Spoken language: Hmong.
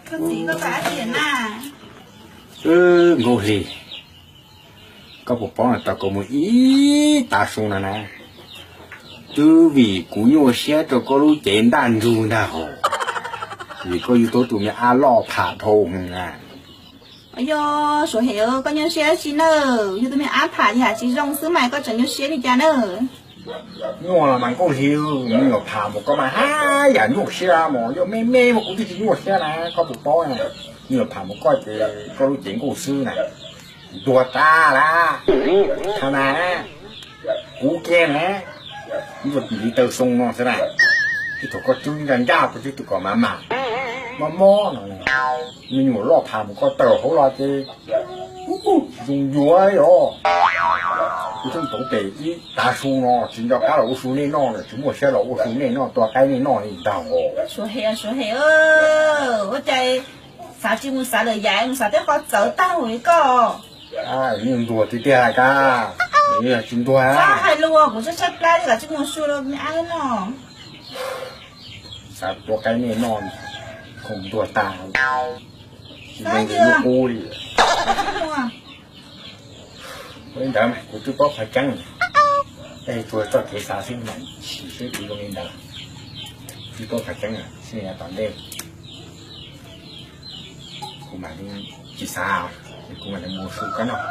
Koj txiv, koj koj ab tiam na. Wb Nkauj Hli, koj puas paub na, tau koj mus ib tav su no na, twb vim kuv nyuaj siab rau koj lub cev ntaj ntsug ntag hos, vim koj yug tau tus me ab loj pham dhau heev na. Yog Suav Hem, koj nyuaj siab dab tsi na? Yog tus me ab pham yam tsis zoo xwb mas koj tseem nyuaj siab li cas na? Nyuaj los mas Nkauj Hli, me nyuam pham mus koj mas haj yam nyuaj siab mas, yog me me mas kuv twb tsis nyuaj siab na, koj puas paub na. Me nyuam pham mus koj ces koj lub cev nkauj xwb na, ntuag tas lawm. Thaum na, kuv kiag na, ntuag ntiv taw xoo no xwb na, ib thaum koj cub ncaj ncaj, koj cub tus kom mas mas mob mob no, me nyuam loj pham mus koj tawm hauv los ces zoo yuav os. Kuv twb tau pem ib tav su no tsis nco qab los ua su nej noj, tsis muaj siab los ua su nej noj, tua qaib nej noj li ntag os. Suav Hem, Suav Hem, ua cas xav tsis mus xav lawm, yam mus xav tej qhov txawv tag li koj. Ntuag tiag tiag kab, yog tsis ntuag hais lus kuv tshaib tshaib plab li, koj tsis mus su los me ab noj. Xav tua qaib nej noj, khoom ntuag tas, tsis zoo li lub qub li. Ua li ntawd mas kuv twb paub qhov tseeb, tej tsuas txoj kev xav xwb mas sim seb puas zoo li ntawd. Twb paub qhov tseeb, sib nraus tom ntej kuv mam li tsis xav, kuv mam li mus su koj noj.